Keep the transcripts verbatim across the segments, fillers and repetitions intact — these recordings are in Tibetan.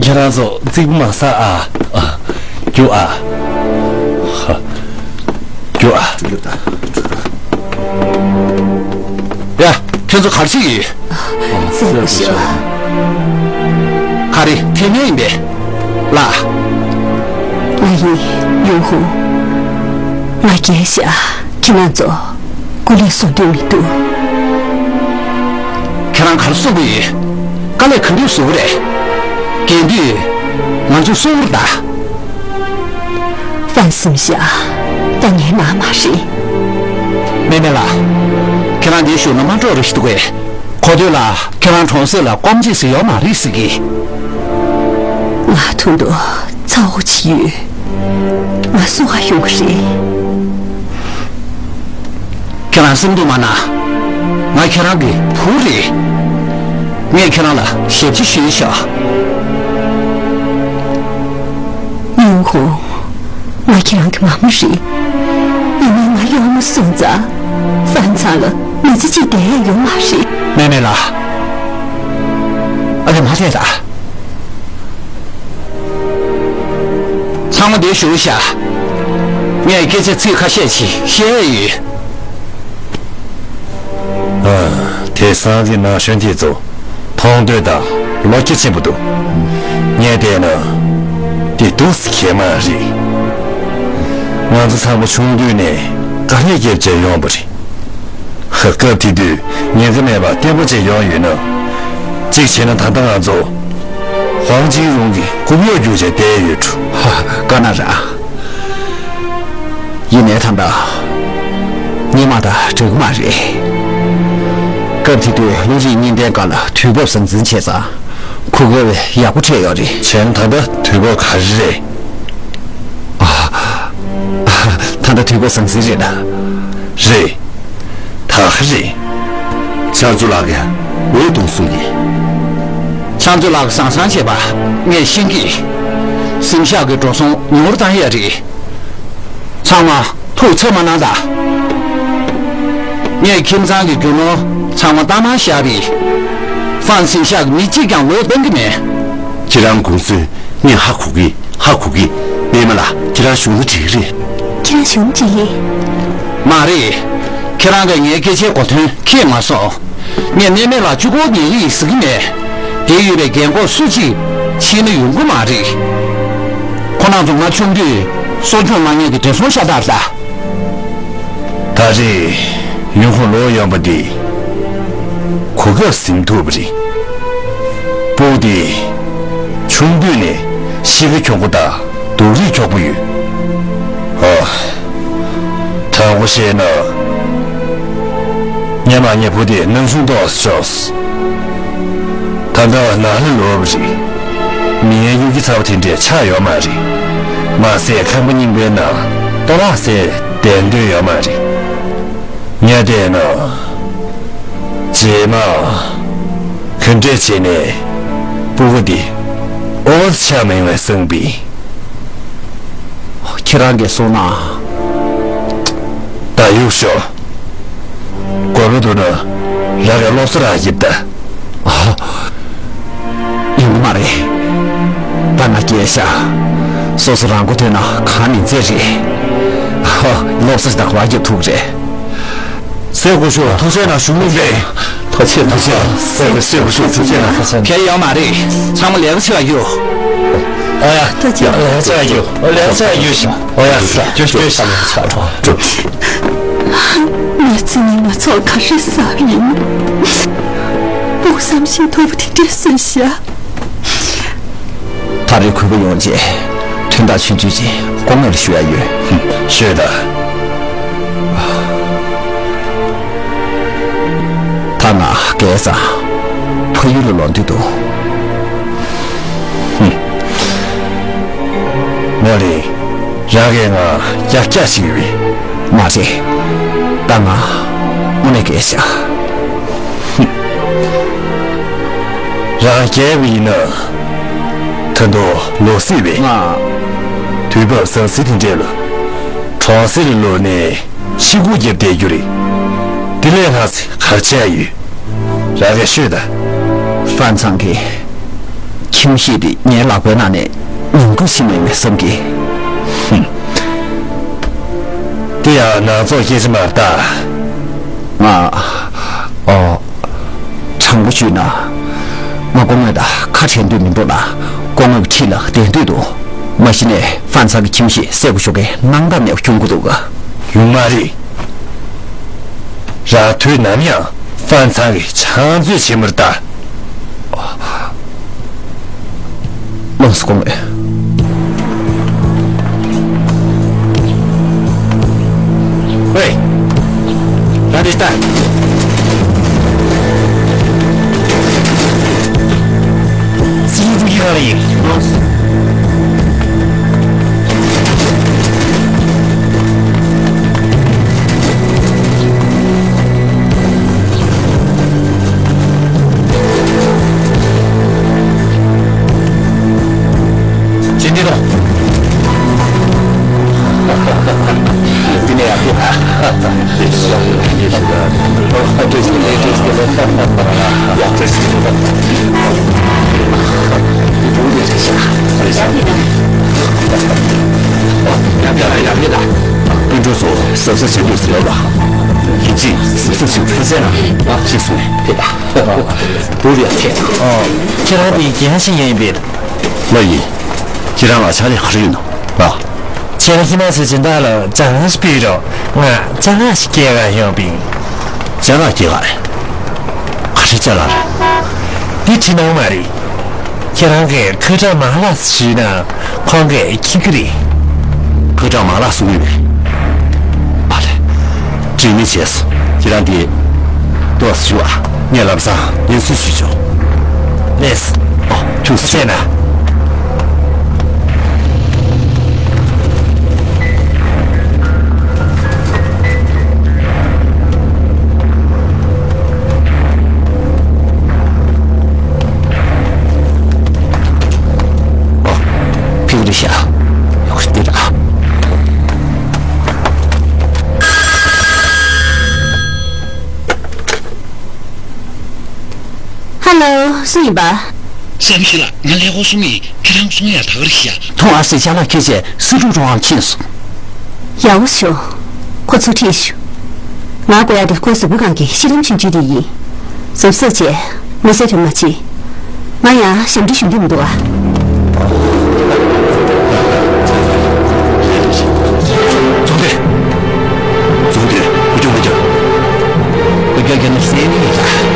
ཁྱེད་རང་ཚོ་རྩིག་པ་མ་ཟ་ཨ། ཨ། རྒྱུགས་ཨ། ཧ། རྒྱུགས་ཨ། ཡ། ཁྱེད་ཚོ་ག་རེ་བྱེད་ཀྱི་ཡོད། བཙལ་དགོས་ཤོག་ག་རེ་ཁྱེད་ཉོན་ཡིན་པས། ལགས། ང་ཡིན། ཡུང་ཧུང་། ང་རྒས་ཤག་ཁྱེད་རང་ཚོ་སྐུ་ལས་བཟོ་འདོད་མི་འདུག་ཁྱེད་རང་ག་རེ་གསུང་གི་ཡོད། དཀའ་ལས་ག་འདྲས་བཟོ་གི་རེད། རྒས་དུས་ང་ཚོ་གསོན་པོར་གདའ། ཧྥན་སིམ་ཤ་ད་ངའི་ནང་མ་རེད། མེ་མེ་ལགས། ཁྱེད་རང་འདིར་བཞུགས་ན་མ་འགྲོ་རེ་ཞིག་འདུག་གས། གོ་ཐོས་ལ་ཁྱེད་རང་གྲོང་གསེབ་ལ་སྐོམ་རྗེས་སུ་ཡོད་མ་རེད་ཟེར་གི། ང་ཐུང་དུ་ཚ་བོ་ཅིག་ཡོད། ང་སོ་ཧ་ཡོང་གི་རེད། ཁྱེད་རང་སེམས་སྡུག་མ་གནང་། ང་ཁྱེད་རང་གི་བུ་རེད། ངས་ཁྱེད་རང་ལ་ཞབས་ཕྱི་ཞུས་ཤག་ཡུང་ཧོང་། ང་ཁྱེད་རང་གི་མ་མོ་རེད། ཡིན་ནའི་ང་གཡོག་མོ་སོང་ཙང་། ཧྥན་ཚང་ལ་མི་ཚེ་གཅིག་བསྡད་ཡས་ཡོད་མ་རེད། མེ་མེ་ལགས། ཨ་ལེ་མ་བལྟས་ད། ཚང་མ་འདིར་བཞུགས་ཤག་ངས་སྐད་ཆ་ཚིག་ཁ་ཤས་ཅིག་བཤད་ཡས་ཡོད། ཨ། དེང་སང་གི་ན་གཞོན་དེ་ཚོ་མཐོང་འདོད་དང་ལོ་རྒྱུས་ཆེན་པོ་འདུག་ངས་བལྟས་ན་དེ་འདུག་སེ་གལ་མ་རེད། ང་ཚོ་ཚང་མ་ཆུང་དུས་ནས་དཀའ་ལས་བརྒྱབ་བྱས་ཡོང་བ་རེད། ཧ། སྐབས་དེ་དུས་ཉེན་ཁ་མེད་པར་བརྟན་པོ་བྱས་ཡོང་ཡོད་ན། གཅིག་བྱས་ན་ད་ལྟ་ང་ཚོ་ཧོང་ཅིན་རུང་གི་རྐུབ་གཡོག་རྒྱུག་བྱས་བསྡད་ཡོད་འགྲོ། ཧ། དཀའ་ན་ར། ཡིན་ནའི་ད་ལྟ་སྔོན་མ་དང་འདྲ་གི་མ་རེད། སྐབས་དེ་དུས་བློ་རིག་གཉིས་ལྡན་སྒང་ལ་དུས་བབ་ཟང་ཟིང་བྱས་ཙང་གོ་སྐབས་ཡག་པོ་འཕྲད་ཡོད་རེད། བྱས་ན་ད་ལྟ་དུས་བབ་ག་རེ་རེད། ཨ། ད་ལྟ་དུས་བབ་ཟང་ཟིང་རེད་ལ། རེད། ད་ག་རེད། ཕྱག་མཛོད་ལགས་ཀྱིས་འོས་གཏོང་གསུང་གི། ཕྱག་མཛོད་ལགས་ཀྱིས་ཟང་ཟང་བྱས་པ་ངས་ཤེས་ཀྱི། སེམས་ཤག་གི་འགྲོ་སོང་ཉུང་རུ་བཏང་ཡས་རེད། ཚང་མ་ཐུགས་ཚ་མ་གནང་དང་། ངས་ཁྱིམ་ཚང་གི་རྒྱུ་ནོར་ཚང་མ་གཏའ་མར་བཞག་པས། ཧྥན་སེམས་ཤག་གི་མི་གཅིག་ཀྱང་འོས་གཏོང་གི་མེད། ཁྱེད་རང་དགོངས་ཚུལ་ངས་ཧ་གོ་གི། ཧ་གོ་གི། པད་མ་ལགས། ཁྱེད་རང་བཞུགས་ན་འགྲིག་གི་རེད། ཁྱེད་རང་བཞུགས་ན་འགྲིག་གི། མ་རེད། ཁྱེད་རང་གིས་ངའི་སྐད་ཆའི་གོ་དོན་མཁྱེན་མ་སོང་། ངས་མེ་མེ་ལགས་གཅིག་པོ་ཉན་གི་ཡིན་ཟེར་གི་མེད། འདིར་ཡོད་པའི་རྒན་འཁོགས་སུ་གཅིག་ཕྱིན་ན་ཡོང་གི་མ་རེད། ཁོ་རང་ཚོ་ང་ཆུང་དུས་གསོ་སྐྱོང་གནང་མཁན་གྱི་བགྲེས་སོང་ཤ་སྟག་རེད་ད། ད་རེས་ཡུན་ཧོང་ལོག་ཡོང་པ་འདི་གོ་སྐབས་ཟིན་ཐུབ་པ་རེད། སྤུ་གུ་དེ་ཆུང་དུས་ནས་གཤིས་ཀ་གྱོང་པོ་དང་སྡུག་རུས་འཁྱོག་པོ་ཡོད། ཨ། དྲང་པོ་བཤད་ན། སྔོན་མ་ངའི་བུ་དེ་ནམ་བྱུང་ལྟོགས་སེ་ཤོར་སོང་། ད་ལྟ་ན་ལ་ལོག་པ་རེད། མི་ངན་གཡུག་ཁྱི་ཚ་བོ་དེ་འདྲས་ཆགས་ཡོད་མ་རེད། མ་ཟད་ཁང་པ་རྙིང་པའི་ནང་ལྟོ་བརླག་ཟས་བསྡད་འདོད་ཡོད་མ་རེད། ངས་བལྟས་ན། རྗེས་མ། ག་འདྲས་བྱས་ནས་སྤུ་གུ་འདི་ཨོ་ཆགས་མེད་པའི་བསམ་པས། ཁྱེད་རང་གིས་གསུངས་ན། ད་གཡུག་ཤོག་དགོས་པ་འདུག་ན་རང་གི་སློབ་གསོ་རང་བརྒྱབ་ད། ཡོང་གི་མ་རེད། ད་ང་རྒས་ཤག་སོ་སོ་རང་མགོ་ཐོན་ན་གང་མིན་ཚད་རེད། སློབ་གསོ་ཞིག་དང་ག་པར་རྒྱབ་ཐུབ་རེད། སྲས་སྐུ་ཞབས་ཐུགས་རྗེ་གནང་ཞུ་མི་རེད། ཐུགས་རྗེ་ཐུགས་རྗེ། སྲས་སྐུ་ཞབས་ཐུགས་རྗེ་གནང་། གལ་ཡོད་མ་རེད། ཚང་མ་ལས་ཀ་བྱེད་ལ་རྒྱུགས། ཨོ་ཡ། ཐུགས་རྗེ། ལས་ཀ་བྱེད་ལ་རྒྱུགས། ལས་ཀ་བྱེད་ལ་རྒྱུགས་ཤིག་ཨོ་ཡ། རྒྱུགས་རྒྱུགས་ཤིག་ངས་ཚེ་ནི་མ་ཚོགས་ག་རེ་ཟ་ཡིན། སྤུ་གུ་བསམ་ཤེས་ཐུབ་པ་དེ་འདྲས་སོང་ཤག་ད་རེས་གུས་པ་ཡོང་རྗེས་དོན་དག་ཆུང་ཆུང་ཅིག་སྐུ་ངོ་ལ་ཞུ་ཡ་ཡོད། ཤོད་ད། ད་ང་རྒས་ཙང་ཕ་ཡུལ་ལ་ལོག་འདོད་འདུག་མོ་ལི། རང་གིས་ང་རྒྱགས་རྒྱགས་ཤིག་ཡོད་པས། མ་རེད། ད་ང་དངོས་གནས་རྒས་ཤག་རང་རྒས་པ་ཡིན་ན། ད་དུང་ལོ་སྲིད་པས། ང་། དུས་བབ་ཟང་ཟིང་དེ་འདྲས་ལ། གྲོང་གསེབ་ལ་ལོག་ནས་ཤི་སྒུག་བརྒྱབ་བསྡད་རྒྱུ་རེད། དེ་ལས་ལྷག་ཙམ་ག་རེ་བྱས་ཡོད། རང་གིས་ཤོད་ད། ཧྥན་ཚང་གིས། ཁྱིམ་གཞིས་དེ་ངའི་ལག་པའི་ནང་ནས་ཉམས་རྒུད་ཕྱིན་པ་ཡིན་པའི་བསམ་གྱི། ཧུམ། དེ་ཡང་ནང་ཚོགས་སྐད་ཆ་མ་རེད་ད། ང་། ཨོ། དྲང་པོ་ཞུས་ན། ང་སྐུ་ངོ་དང་ཁ་བྲལ་འདོད་མི་འདུག་ལ། སྐུ་ངོའི་འཁྲིས་ལ་བསྡད་འདོད་འདུག་མ་གཞི་ནས་ཧྥན་ཚང་གི་ཁྱིམ་གཞིས་གསལ་པོ་ཞོག་གི་སྣང་དག་མེད་པ་ཡོང་གི་འདུག་ག་ཡོང་མ་རེད། ར་ཐུལ་ནམ་ཡང་ཧྥན་ཚང་གི་ཕྱག་མཛོད་བྱེད་མི་རེད་ད། ལགས་སོ་སྐུ་ངོ། ཝེ། ད་འདི་ལྟ། སྲིད་གཞུང་ཀུན་གྱིས་ག་རེ་ཡིན། ཅི་འདི་དང་། འདི་ནས་ཡར་ཕེབས། སྤུན་གྲོགས་ཚོ་གཟབ་གཟབ་བྱེད་དགོས་ཟེར་ཡོད་པ། ཡིན་གཅིག་གཟབ་གཟབ་བྱེད་དགོས་ཟེར་ན་ཅིག་གསུངས་ནས་ཕེབས་པ། བུ་རེད་ཁྱེད། ཁྱེད་རང་དེ་རྒན་ཤིང་ཡིན་པས། ལགས་ཡིན། ཁྱེད་རང་ལ་ཕྱག་ལས་ག་རེ་ཡོད་ནམ་ལགས། ཁྱེད་རང་ཁྱིམ་མ་ཚོས་སྦྱིན་བདག་ལ་ཅ་ལག་ཞིག་ཕུལ་རོགས། ང་ཅ་ལག་ཞིག་སྐྱེལ་ག་ཡོང་པ་ཡིན། ཅ་ལག་སྐྱེལ་ག་རེད། ག་རེ་ཅ་ལག་རེད། འདི་འཕྲི་སྣང་མ་རེད། ཁྱེད་རང་གིས་ཁ་གྲག་མ་ལགས་ཞུས་ན་ཁོང་གིས་འཁྱེར་གི་རེད། ཁ་གྲག་མ་ལགས་གསུང་གི་མེད། ཨ་ལས། འགྲིག་མིན་བྱས་སོང་། ཁྱེད་རང་འདི་ཏོག་ཙམ་བཞུགས་ཨ། ངས་ལམ་སང་ལན་གསོལ་ཞུས་ཆོག་ལགས། ཨོ། ཁྱུག་ཙམ་བྱས་ན། ཨོ། ཕིག་རི་ཤ། ཡོག་སྟེ་ར། ཧ་ལོ། སུ་ཡིན་པ། བསམ་ཤེས་ལགས། ང་ཀླད་ཀོར་སོང་ཡིན། ཁྱེད་རང་གསུང་ཡ་ད་ག་རེད་ཤག་ཐོང་ཨ་སེ་ཅ་ལག་ཁྱེར་བྱས་སུ་ཀྲུའུ་ཀྲོའུ་ཨན་ཁྱེར་སོང་། ཡག་པོ་ཤོག་ཁོ་ཚོ་ཁྲིད་ཤོག་ང་དགོས་ཡ་དེ་ཁོའི་གཟུགས་པོའི་སྒང་གི་ཤི་ལམ་ཆུང་ཆུང་དེ་ཡིན། གཟབ་གཟབ་བྱས། མི་ཟེར་དོན་མ་བྱེད། ང་ཡང་ཞབས་འདྲེན་ཞུ་འདོད་མི་འདུག་ཨ། ཚོང་དེ། ཚོང་དེ་འུ་ཅག་འུ་ཅག་འུ་ཅག་གི་ནི་སེ་ནི་ཡིན་ད།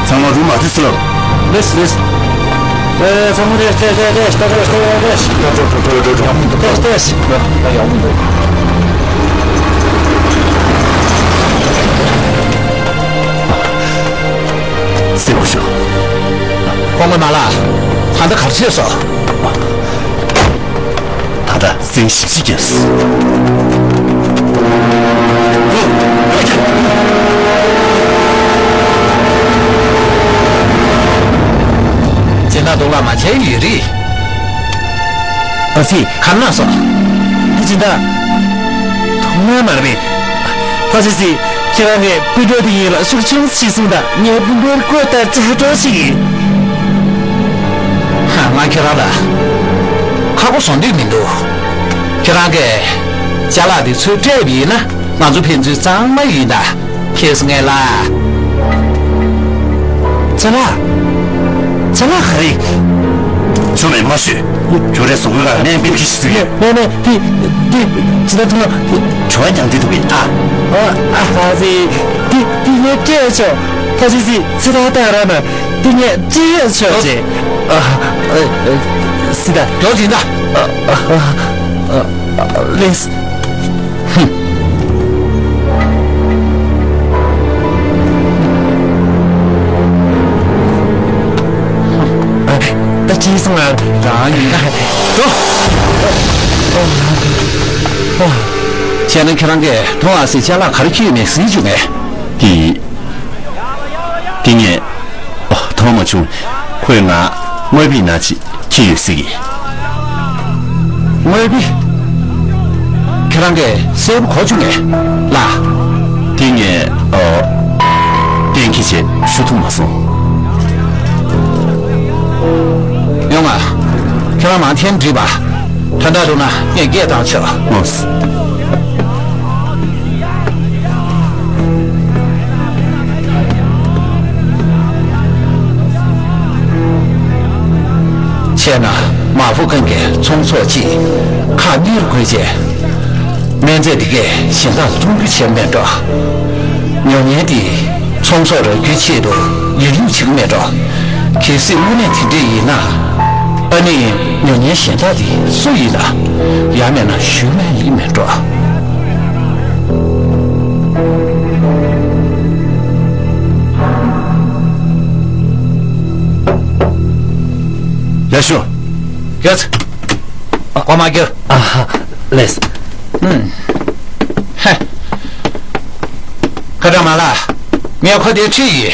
ཚང་མ་རུ་མ་དུས་སུ་ལབ། ལེས་ལེས། ཨེ། ཚང་མ་རེས་རེས་རེས་རེས་རེས་རེས། གསལ་པོ་ཞུ། སྐུ་ངོ་མ་ལགས། ད་ལྟ་ག་རེ་བྱས་སོང་། ད་ལྟ་ཟིང་ཞིབ་བྱེད་ཀྱི་ཡོད། སྦྱིན་བདག་གདོང་ལ་མ་ཆགས་ཡོད་རེད། ཨ་ཙི། ག་རེ་གནང་སོང་། འདི་སྦྱིན་བདག་ཐོག་མ་མ་རེད་པས། ཐུགས་རྗེ་གཟིགས། ཁྱེད་རང་གིས་སྤུན་གྲོགས་དེ་ཡིན་ལ་ཤུགས་ཆུང་ཞིག་གསུངས་དང་། ངའི་སྤུན་ཀྲོའུ་ལ་བསྐོས་དང་ཅ་ལག་ཞིག་ཡིན། ཧ། ང་ཁྱེད་རང་ལ་ཁག་པོ་བཟོ་འདོད་མི་འདུག་ཁྱེད་རང་གིས་ཅ་ལག་དེ་ཚུར་སྤྲད་པ་ཡིན་ན་ང་ཚོ་ཕན་ཚུན་གཙང་མ་ཡིན་ད། ཁྱེད་སུ་ངེས་ལ། ཅ་ལག་ཅ་ལག་ག་རེ། ཆུ་མེད་མ་ཤོད། ཁྱོད་རའི་གཟུགས་པོའི་ཁ་ནས་དཔེ་ཁྱི་ཞིག་ཡོད། མེད་མེད། དེ་དེ་ཇི་ལྟར་ཐུབ་ན་དེ། ཁྱོད་ཀྱང་དེ་ཐུབ་ཡིན་ད། ཨ་ཨ་ཧ་ཟེ། དེ་དེ་ངས་སྤྲད་ཆོག་ཕ་ཆི་སི་ཚེ་ཐར་ཏཱ་ར་ན་འདི་ངས་ཅི་ཡས་ཆོག་ཅེས། ཨ་ཨ་ཨ་སི་ད་མགྱོགས་ཅིག་ད། ཨ་ཨ་ཨ་ཨ་ལེས། ཧུམ། ད་ཅི་སོང་ང་རང་ཡིན་ན་འགྲོ། བྱས་ན་ཁྱེད་རང་གིས་ཐོང་ཨ་སི་ཅ་ལག་ག་རེ་ཁྱེར་ཡོད་མེད་གཟིགས་བཅུག་ངས། དེ། དེ་ངས། ཨོ། མཐོང་མ་བྱུང་། ཁོས་ང་དངོས་པོའི་ནང་ཅིག་ཁྱེར་ཡོད་ཟེར་གི། དངོས་པོ། ཁྱེད་རང་གིས་གསལ་པོ་གོ་བཅུག་ངས་ལགས། དེ་ངས། ཨོ། གཏན་འཁེལ་བྱས་ཞུ་ཐུབ་མ་སོང་། ཡོང་ང་། ཁྱེད་རང་མང་ཐེན་འདྲིས་པ། དོན་དག་འདུག་ན་ངས་སྐད་བཏང་ཆོག་ངོ་། བྱས་ན་མ་ཧྥུ་ཁན་གྱི་ཚོང་ཚོགས་ཀྱིས་ཁ་གཉེར་དགོས་ཆེད། སྨན་རྫས་འདི་གས་གཞན་དག་ལ་གཏོང་རྒྱུ་བྱས་མེད་འགྲོ། ཉོ་མཁན་དེ་ཚོང་ཚོགས་རག་རྒྱུའི་ཆེད་དུ་ཡར་ལུག་བྱེད་ཀྱི་མེད་འགྲོ། གལ་སྲིད་དངོས་གནས་དེ་འདྲས་ཡིན་ན། ཨ་ནི་ཉོ་མཁན་གཞན་དག་དེ་སུ་ཡིན་ན། ཡང་མེད་ན་ཞུས་མེད་ལེན་མེད་འགྲོ། ཡ་ཤོ། ཡ་ཚ། ཨ། ཨ་མ་རྒྱལ། ཨ་ཧ། ལེས། ཨུམ། ཧེ། ཁ་ཏ་མ་ལ། ངས་ཁོ་དེ་ཁྲིད་ཡིན།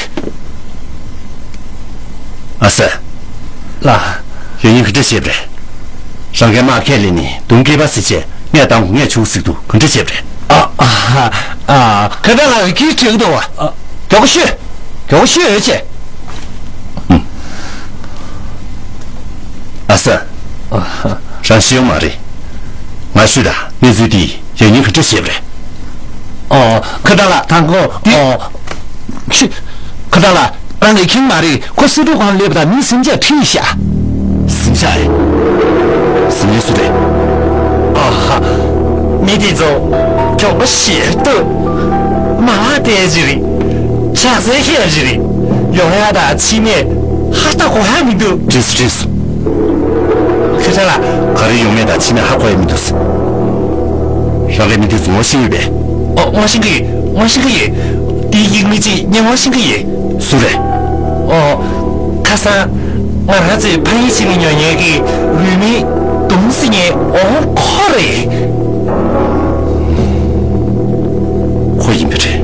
ཨ་ས། ལགས། ཡང་སྙིང་གི་འདྲ་བྱེད་པ་རེད། རང་གའི་དམག་ཁས་ལེན་ནས་གདུང་སྐྱེས་པ་སི་བྱས་ངས་བཏང་གོ་ངས་བྱུང་ཟིག་འདུག་ག་འདྲ་བྱེད་པ་རེད། ཨ་ཨ་ཨ། ཁ་ཏ་ལགས་ཀྱིས་དྲན་གི་འདུག་བ། མགྱོགས་པོ་ཤོད། མགྱོགས་པོ་ཤོད་ཡོད་ཅེ། ཨ་ས། རང་ཤི་ཡོང་མ་རེད། ང་ཤུ་དང་གནས་ཚུལ་འདི་ཡང་སྙིང་ག་འདྲ་བྱེད་པ་རེད། ཨོ། ཁ་ཏ་ལགས་དང་གོ། འདི། ཨོ། ཤི། ཁ་ཏ་ལགས་རང་གིས་མཁྱེན་མ་རེད། ཁོ་སི་ཏུ་གང་སླེབས་དང་མི་སེམས་ཅག་ཁྲིད་ཤག་སེམས་ཅག་རེད། སེམས་ཅག་སུ་རེད། ཨ་ཧ། མི་དེ་ཚོ་གྱོག་པ་ཞེ་སྟོད། མ་ལག་བལྟས་ཅི་རེད། ཕྱག་འཚལ་ཤེས་ཅི་རེད། ཡོང་ཡ་དང་ཕྱི་ནས་ཧ་ད་གོ་ཧ་མི་འདུག་བྲིས་སོ་བྲིས་སོ། ཁ་ཏ་ལགས། ག་རེ་ཡོང་མེད་དང་ཕྱི་ནས་ཧ་གོ་ཡ་མི་འདུག་ཟེར། རང་གིས་མི་དེ་ཚོ་ངོ་ཤེས་ཡོད་པས། ཨོ། ངོ་ཤེས་ཀྱི་ཡོད། ངོ་ཤེས་ཀྱི་ཡོད། དེའི་ཡིག་མི་གཅིག་ངས་ངོ་ཤེས་ཀྱི་ཡོད། སུ་རེད། ཨོ། ཁ་སང་། ང་རང་ཚོའི་ཕ་ཡུལ་ཕྱི་ལ་ཉོ་མཁན་གྱི་རུས་མིང་དུང་སི་ཉེ་འོང་ཁོ་རེད། ཁོ་ཡིན་པ་རེད།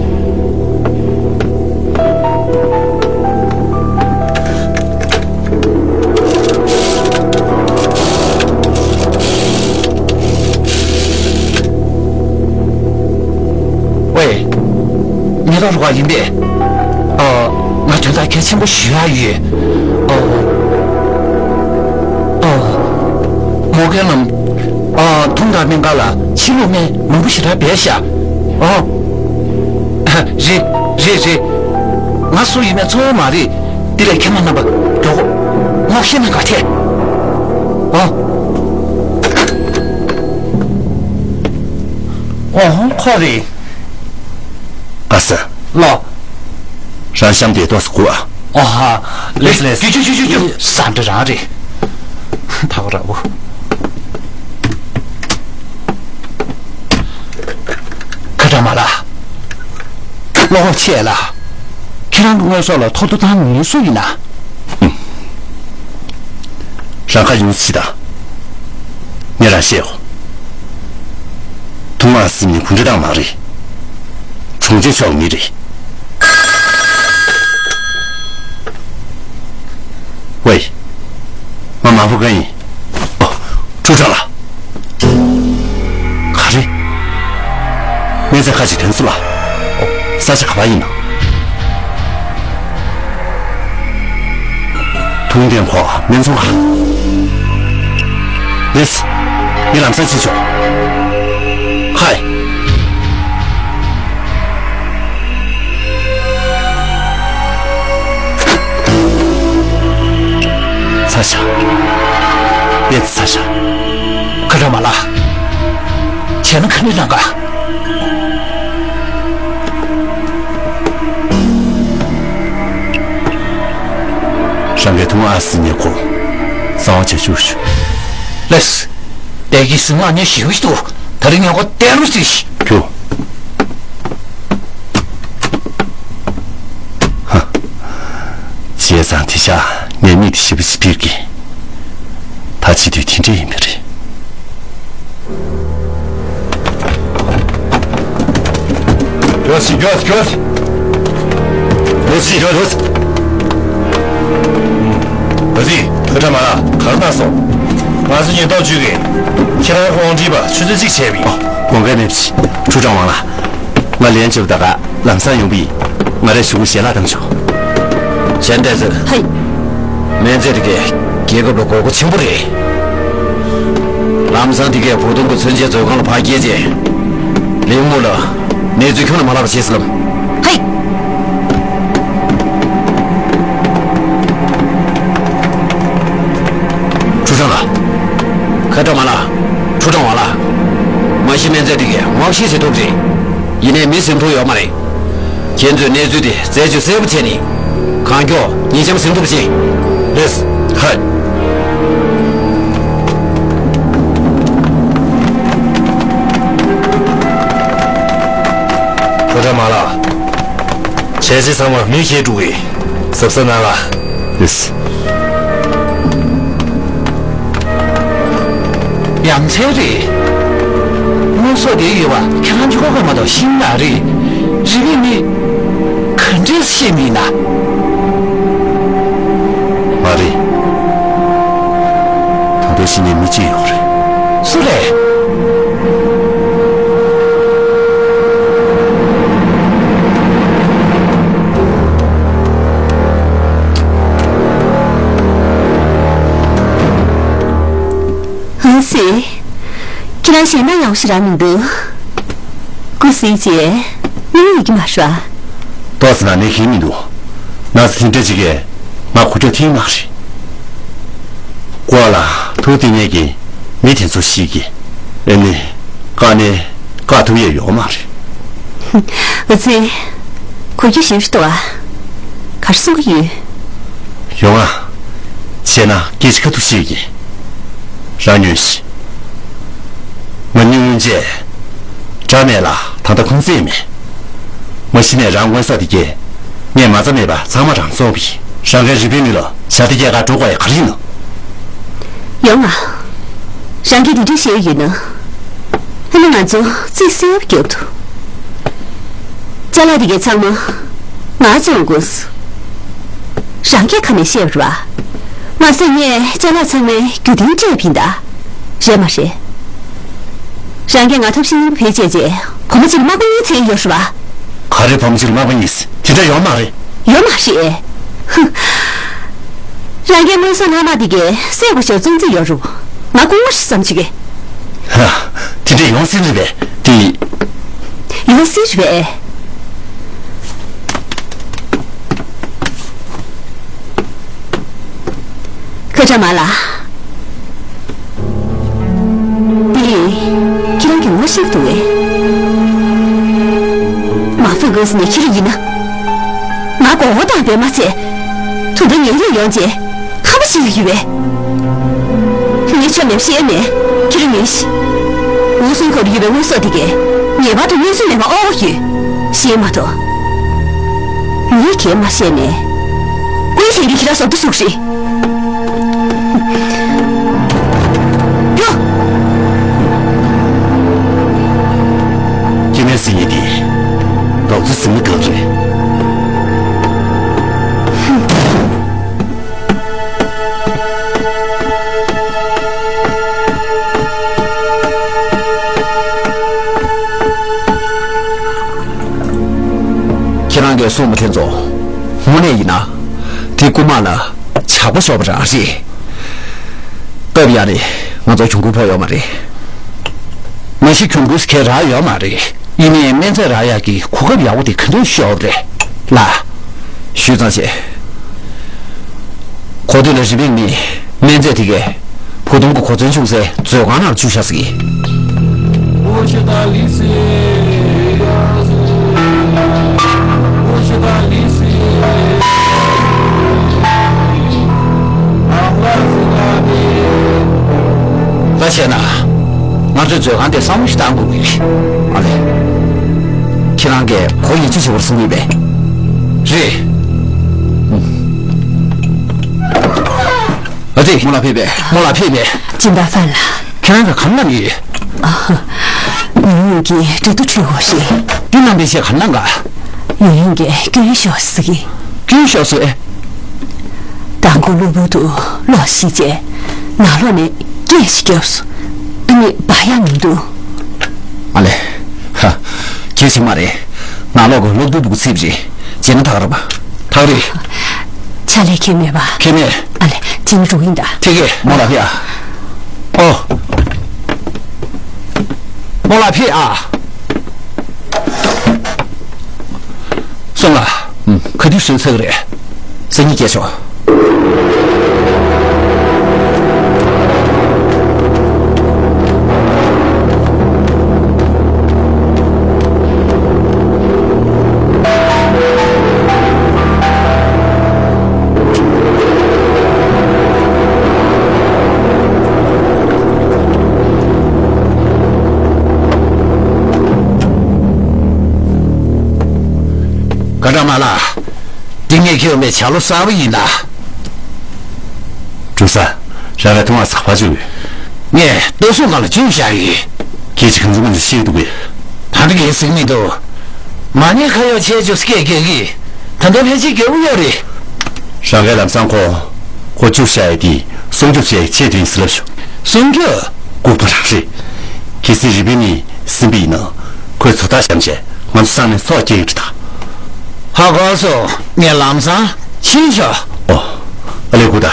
ཝེ། ཉེ་རབས་རུ་ཁག་ཡིན་པས། ཨ། ང་དོན་དག་གལ་ཆེན་པོ་ཞུ་ཡ་ཡོད། ཨ། ཨ། མོ་རྒན་ལམ། ཨ། ཐུང་དང་སྨན་ཁང་ལ་ཕྱི་ལུགས་སྨན་མང་པོ་ཞེ་དྲག་སྦས་ཤག་ཨ། རེད། རེད་རེད། ང་སུ་ཡིན་མེད་ཚོར་བ་མ་རེད། དེ་ལས་ཁྱེད་མ་རྣམ་པ་མགྱོགས་པོ་ངོ་ཤེས་ན་ག་ཐད། ཨ། ཨོ་ཁོ་རེད། ཨ་ས། ལོ། རང་གཤམ་དེ་ཏོག་ཙམ་སྒུག་ཨ། ཨོ་ཧ། ལེས་ལེས། ཅུ་ཅུ་ཅུ་ཅུ་ཅུ། ས་འདྲ་རང་རེད། ཐག་ར་བོ། ཁ་ཏ་མ་ལ། བློ་ཁོག་ཆེ་ལ། ཁྱེད་རང་གི་དངོས་ཟོག་ལ་ཐོ་ཐོ་བཏང་མཁན་སུ་ཡིན་ན། རང་ཁ་ཡོང་ཅི་དང་། ངས་རང་བཤད་འོ། ཐུང་མ་སི་ནི་གུང་ཁྲན་ཏང་མ་རེད། གྲོང་ཁྱེར་ཕྱོགས་མི་རེད། ཝེ། ང་མ་ཕུ་ག་ཡིན། ཨོ། ཀྲུའུ་ཀྲང་ལགས། ག་རེ། སྨན་རྫས་ཁ་ཅིག་དོན་སུ་ལ། ཨོ། ས་ཆ་ག་པར་ཡིན་ནམ། ཐུང་ཐེན་ཁོག་སྨན་ཚོང་ཁང་། ལེས། ངས་ལམ་སང་ཕྱིན་ཆོག་ཧའི། ཚ་ཤ། དཔེ་ཚ་ཤ། ཁ་ར་མ་ལ། བྱས་ན་ཁ་ནི་ལང་ག། ཐུང་ཨ་སི་ཉེ་ཁོ། གསང་བ་ཆ་ཆུ་ཞུ། ལེས། དེ་གི་སུ་ང་ཉེ་ཞིག་ཏུ། ད་རིང་ངས་ཁོ་དེ་རུ་སི་ཞིག་ཁྱོ། ཧ། བྱས་ཙང་དེ་ཤ་ངས་མིག་དེ་ཞིབ་པ་ཞིག་ཕིར་གི། ད་ཕྱི་དུས་དེ་འདྲས་ཡིན་པ་རེད། ཡོད་སི་ཡོད་ཡོད། ཡོད་སི་ཡོད་ཡོད། ཡོད་སི་ཁ་ཁྲ་མ་ལ་གར་མ་སོང་། ང་ཚོ་ཉེན་རྟོག་ཅུས་ཀྱིས་ཁྱེད་རང་དབང་འདྲིས་པ་ཆུ་ཚོད་གཅིག་བྱས་པ་ཡིན། དགོངས་འགལ་མེད་པ་ཆུ་གྲང་བ་ལ། ང་ལན་བྱེད་པ་ད་ག་ལམ་སང་ཡོང་པ་ཡིན། ང་རའི་གཞུག་གུ་ཞལ་ལག་བཏང་ཆོག་ཞལ་འདེབས་ཟེར། ཧེ། སྨན་རྫས་དེ་གས་རྒྱལ་ཁབ་ལ་དགོས་མཁོ་ཆེན་པོ་རེད། ལམ་སང་དེ་གས་བོ་དུང་གི་མཚོན་ཆའི་མཛོད་ཁང་ལ་ཕར་སྐྱེལ་རྗེས། ལིའུ་མུ་ལ་གནས་ཚུལ་ཁྱོན་ནས་མ་ལབ་པ་བྱས་ཟེར་ལབ། ཧེ། ཁྲུ་ཁྲང་ལ། ཁ་ཁྲ་མ་ལ། ཁྲུ་ཁྲང་བ་ལ། མ་གཞི་སྨན་རྫས་དེ་གས་མ་གཞི་ཟེར་ཐུབ་རེད། ཡིན་ནའི་མི་ཟིན་ཐུབ་ཡོད་མ་རེད། ཁྱེད་ཚོས་གནས་ཚུལ་དེ་རྩད་གཅོད་གསལ་པོ་བྱས་ནས། གང་མགྱོགས་ཉེ་ཆར་ཟིན་ཐུབ་ཅིང་། ལེས། ཧད། ཁོ་ཁྲ་མ་ལ། བྱས་རྗེས་ཚང་མ་མི་ཁྱེར་འགྲོ་གི། གཟབ་གཟབ་གནང་ལ། ལེས། ཡ་མཚན་རེད། དངོས་ཟོག་དེ་ཡོད་པ་ཁྱེད་རང་ཚོ་ཁ་མ་གཏོགས་ཤེས་མ་རེད། རི་བོའི་མི་ག་འདྲས་ཤེས་མིན་ན། མ་རེད། ད་དུང་ཤེས་མཁན་མི་གཅིག་ཡོད་རེད། སུ་རེད། ཧང་སི། ཁྱེད་རང་གཞན་དག་ཡག་པོ་ཞིག་རག་མི་འདུག་ཀུ་སི་ཅེ། དངུལ་ཡོད་ཀྱི་མ་རེད་པ། ཏོག་ཙམ་ལ་ནི་ཤེས་མི་འདུག་ན་ཚ་དེ་འདྲ་ཅིག་གིས་ང་གོ་སྐབས་ཐེངས་མ་རེད། ཀོ་ལ་ཐུག་དེ་ངེད་ཀྱི་མི་དེ་ཚོ་ཞིག་གིས་ཨེ་ནི་བཀག་ནས་བཀག་ཐུབ་ཡས་ཡོད་མ་རེད། འོ་ཙི། གོ་རྒྱུ་ཞིབ་ཞིག་འདུག་ཨ། ག་རེ་གསུང་གི་ཡོད། ཡོང་ང་། བྱས་ན་སྐད་ཆ་ཁ་ཐུག་བཤད་ཀྱི། རང་ཉོན་ཞིག་ང་གཉིས་སྔོན་ཆད་དགྲ་མེད་ལ་ད་ལྟ་ཁུངས་བཙན་མེད། མ་གཞི་ནས་རང་དངོས་ཟོག་དེ་གས་ངས་མ་རྩ་མེད་པ་ཚང་མ་རང་བཙོང་བ་ཡིན། རང་གིས་རི་པིན་ནི་ལ་ཞག་དེ་གས་ག་འགྲོ་དགོས་ཡ་ག་རེ་ཡིན་ནམ། ཡོང་ང་། རང་གིས་དེ་འདྲ་བཤད་ཡོད་ན། ཨ་ནི་ང་ཚོ་རྩིས་གསལ་པོ་རྒྱབ་འདུག་ཅ་ལག་དེ་གས་ཚང་མ་ང་བཙོང་དགོས། རང་གིས་ཁ་ནས་བཤད་པ་རེད་པ། མ་ཟད་ངས་ཅ་ལག་ཚང་མའི་རྒྱུ་རྟེན་སྤྲད་པ་ཡིན་ད། རེད་མ་རེད། རང་གིས་ང་ཐབས་ཤེས་རྙིང་པ་བེད་སྤྱད་རྗེས་བུ་མོ་གཅིག་ལ་དམག་དཔོན་གཉིས་བཙལ་ཡོད་རེད་པ། ག་རེ་བུ་མོ་གཅིག་ལ་དམག་དཔོན་གཉིས། དེ་འདྲ་ཡོད་མ་རེད། ཡོད་མ་རེད། ཧུ། རང་གིས་དངོས་ཟོག་ལྷག་མ་དེ་གས་སྲས་པོ་ཞོ་བཙོང་རྩིས་ཡོད་རུང་ང་སྐུ་ངོ་ཞིག་བསམ་བྱེད་ཀྱི། ཧ། དེ་འདྲ་ཡོང་སྲིད་རེད་པས། དེ། ཡོང་སྲིད་རེད་པས། ཁ་ཁྲ་མ་ལ། དེ་ཁྱེད་རང་གི་ངོ་ཤེས་འདུག་གས། མ་ཕུ་དགོས་ཟེར་ནས་ཁྱེད་རང་ཡིན་ན། ང་མགོ་སྐོར་བཏང་བས་མ་ཚད། དུ་ད་ཉལ་ཡོད་ཡོང་རྗེས་ཧམ་པ་ཞིག་ཡོད་པས། ངས་ཆ་མེད་བཤད་མེད་ཁྱེད་རང་ཉོན་ཞིག་འུ་སུན་ཁོར་ཡོད་པའི་དངོས་ཟོག་དེ་གས་ངེས་པར་དུ་གནས་ཚུལ་མེད་པ་ཨོ་ཡོད། ཤེས་མ་གཏོགས། ངས་གས་མ་བཤད་ནས། ཀུན་ཤེས་ཀྱི་ཁྱེད་རང་ཟོག་ཏུ་ཟུག་རེད། ཡོ། སྐྱེ་དམན་སྲིད་ཉེ་དེ། རྡོག་རྩ་ཟིན་ན་དགའ་རེད། ཁྱེད་རང་གིས་གསུངས་པ་དེ་ཚོ་དངོས་གནས་ཡིན་ན། དེ་རྐུན་མ་ལ་ཇག་པ་ཤོར་བ་རང་རེད། སྟབས་ཡག་ནས་ང་ཚོ་གྱོང་གུན་ཕོག་ཡོད་མ་རེད། མ་གཞི་གྱོང་གུན་ཁེ་རག་ཡོད་མ་རེད། ཡིན་ནའི་སྨན་རྫས་རག་ཡག་གི་གོ་སྐབས་ཡག་པོ་དེ་ག་འདྲས་ཤོར་རེད་ལ། ཞུས་ཙང་བྱས། གོ་ཐོས་ལ་རི་པིན་ནི་སྨན་རྫས་དེ་གས་བོ་དུང་གི་གོ་མཚོན་བཅུག་སའི་མཛོད་ཁང་ནང་བཅུག་བཞག་ཟེར་གི། 我是大力士，我是大力士。བྱས་ན། ང་ཚོའི་མཛོད་ཁང་དེ་བསམ་བློ་ཞིག་བཏང་དགོས་ཀྱི་རེད། ཨ་ལས། ཁྱེད་རང་གིས་ཁོ་ཡིད་ཆེས་བྱེད་པར་གསུང་གི་ཡོད་པས། རེད། ཨ་ཙི། རྨོ་ལགས་ཕེབས་པས། རྨོ་ལགས་ཕེབས་པས། སྦྱིན་བདག་ཧྥན་ལགས། ཁྱེད་རང་གིས་གང་གནང་གི་ཡོད། ཨ། ཉུང་ཉུང་གི་འབྲེལ་གཏུག་འཕྲོད་དགོས་ཤེས། འདི་གནང་པའི་ཆེད་ག་གནང་ག་ཉུང་ཉུང་གིས་སྐྱོན་ཤོར་ཟེར་གི། སྐྱོན་ཤོར་ཟེར། མདང་དགོང་གློ་བུར་དུ་གློག་ཤིག་བྱས། ནང་ལོགས་ནས་སྐད་ཞིག་བརྒྱབ་སོང་། ཨ་ནི་འབར་ཡག་མི་འདུག་ཨ་ལས། ཧ། གལ་ཆེ་མ་རེད། ནང་ལོགས་ཀྱི་གློག་རྡུལ་འདུག་ཚིག་རེད། བྱས་ན་ཐག་རེད་པ། ཐག་རེད། ཕྱག་ལས་ཁྱད་མེད་པ། ཁྱད་མེད། ཨ་ལས། བྱས་ན་འགྲོ་གི་ཡིན་ད། ཐད་ཀའི་རྨོ་ལགས་ཕེབས་ཨ། ཨོ། རྨོ་ལགས་ཕེབས་ཨ། སོང་ལ། ཨུམ། ག་དུས་སོན་ཚར་གི་རེད། སང་ཉིན་སྐྱེལ་ཆོག་སྐར་གྲངས་མ་ལགས། འདི་ངས་ཁྱེད་ཡོང་བའི་ཆ་ལོ་གསར་པ་ཡིན་ད། འབྲུག་སར། རང་རེ་ཐུང་བ་ཟག་པ་བཅུག་ཡོད། ངས་ལྟ་སྲུང་ཁང་ལ་བཅུག་བཞག་ཡོད། ཁྱེད་ཀྱིས་གང་འཚམ་ངོས་ཤེས་འདུག་གས། ད་ལྟ་གས་ཟིན་མི་འདུག་མ་ཉེས་ཁ་གཡོག་བྱས་ཆོག་སྐད་རྒྱག་གི། ད་ལྟ་ཕལ་ཆེར་རྒྱག་གི་ཡོད་རེད། རང་གས་ལམ་སང་ཁོ། ཁོ་བཅུག་བཞག་ཡོད་དེ་སྲུང་སྐྱོབ་བྱས་ཆེད་དུ་ཡིན་ཟེར་ལབ་བྱུང་། སྲུང་སྐྱོབ། ལྐུགས་པ་རང་རེད། གལ་སྲིད་རི་པིན་ནི་ཟིན་པ་ཡིན་ན། ཁོས་ཚོད་ལྟ་བཤམས་བྱས་ང་ཚོ་སང་ནས་སྲོག་སྐྱེལ་ཡོད་ད། ཧ་གོ་སོང་། ངས་ལམ་སང་ཕྱིན་ཤོག་ཨོ། ཨ་ལས་སྐུ་ད།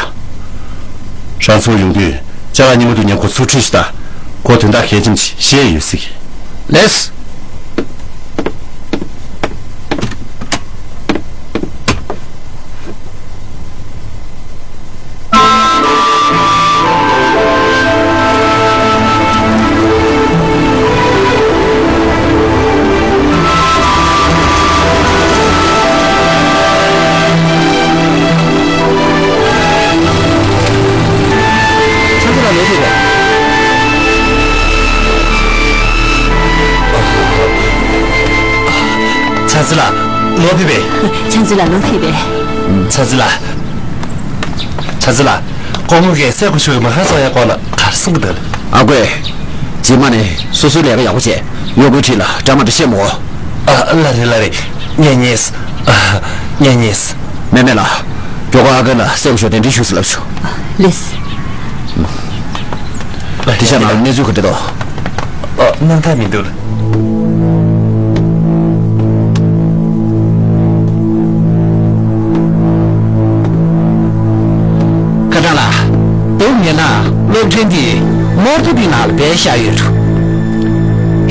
རང་ཚོ་ཡོང་དུས་ཅ་ལག་རྙིང་པ་འདུག་སྙམ་ཁོ་ཚུར་ཁྲིད་ཤོག་ད། ཁོ་དོན་དག་གལ་ཆེན་ཞིག་ཤེས་ཡོད་ཟེར་གི། ལེགས། ཆང་ཚི་ལགས་ལོ་ཕེབས་པས། ཆང་ཚི་ལགས་ལོ་ཕེབས་པས། ཆང་ཚི་ལགས། ཆང་ཚི་ལགས། སྐུ་ངོ་གིས་སྲས་སྐུ་ཞབས་ཀྱི་མ་ཧ་སོང་ཡ་སྐོར་ལ་ག་རེ་གསུང་གི་འདུག་ཨ་ཁུས། རྗེས་མ་ནས་སོ་སོའི་ལས་ཀ་ཡག་པོ་བྱས། ངོ་རྒོལ་བྲིས་ལ་འདྲ་མ་འདྲ་བཤད་མོ། ཨ། ལགས་རེད་ལགས་རེད། ངས་ཉེས། ཨ། ངས་ཉེས། མེ་མེ་ལགས། མགྱོགས་པོ་ཨ་ཁུ་ལ་སྲས་སྐུ་ཞབས་གདན་འདྲེན་ཞུས་ཟེར་ལབ་ཤོག་ལེགས། དེ་ཤ་ནང་གནས་ཚུལ་ག་འདྲ་འདུག་ཨ། སྣང་དག་མི་འདུག་ཁ་སང་ལ། སྡུག་ངེས་ན་གློག་འཕྲིན་འདི་མོར་ཐུ་པི་ནང་ལ་སྦས་བཞག་ཡོད་འདུག་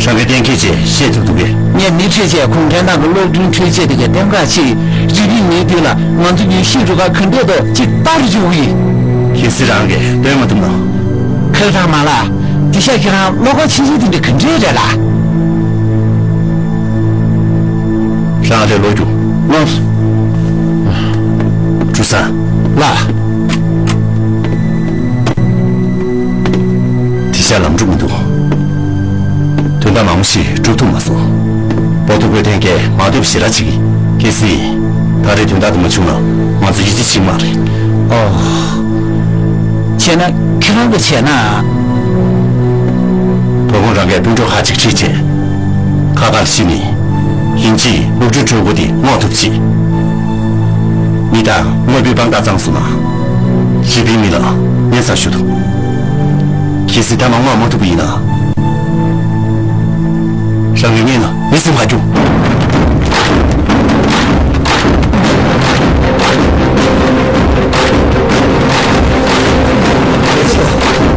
རང་གིས་གཏན་འཁེལ་བྱས་བཤད་ཐུབ་འདུག་གས། ངས་མི་ཁྲིད་བྱས་གུང་ཁྲན་ཏང་གི་གློག་འཕྲིན་འཕྲུལ་ཆས་དེ་གའི་གདམ་ག་ཅིག་རི་པིན་མིའི་མདུན་ལ་ང་ཚོ་ཉིན་ཤས་རུ་ཁག་ག་འདྲས་འདུག་ཅིག་ལྟ་རུ་འཇུག་གི་ཡིན། གལ་སྲིད་རང་གིས་སྟོན་མ་ཐུབ་ན། ཁ་སང་མ་ལགས། དེ་ཤ་ཁྱེད་རང་བློ་ཁོག་ཆེ་ཆེ་དེ་འདྲ་ག་འདྲས་རེད་ལ། རང་ལས་ལོ་རྒྱུ། ལོ། གྲུ་སང་། ལགས། དེ་ཤ་ལམ་འགྲོ་མི་འདུག་དོན་དག་མང་པོ་ཞིག་འགྲུབ་ཐུབ་མ་སོང་། པོ་ཏོ་བོད་དོན་གྱི་མ་འདོད་པ་ཞེ་དྲག་ཅིག་གལ་སྲིད་ད་རེས་དོན་དག་དེ་མ་བྱུང་ན་ང་ཚོ་ཡིད་ཆེས་བྱེད་ཀྱི་མ་རེད། ཨོ། བྱས་ན་ཁྱེད་རང་གིས་བྱས་ན། དོ་དགོང་རང་གིས་སྤུན་གྲོགས་ཁག་ཅིག་ཁྲིད་བྱས། ཁ་ཁར་ཕྱིན་ནས་དབྱིན་ཇིའི་གློག་འཕྲིན་འཕྲུལ་འཁོར་དེ་སྔོག་ཐུབ་ཅིག་མི་དང་དངོས་པོའི་དཔང་རྟགས་བརླག་སོང་ན། རི་པིན་མི་ལ་སྙན་སེང་ཞུ་ཐུབ། གལ་སྲིད་མཐའ་མ་སྔོག་མ་ཐུབ་པ་ཡིན་ན། རང་གི་སྔོན་ལ་མི་སེམས་ཁ་རྒྱུག་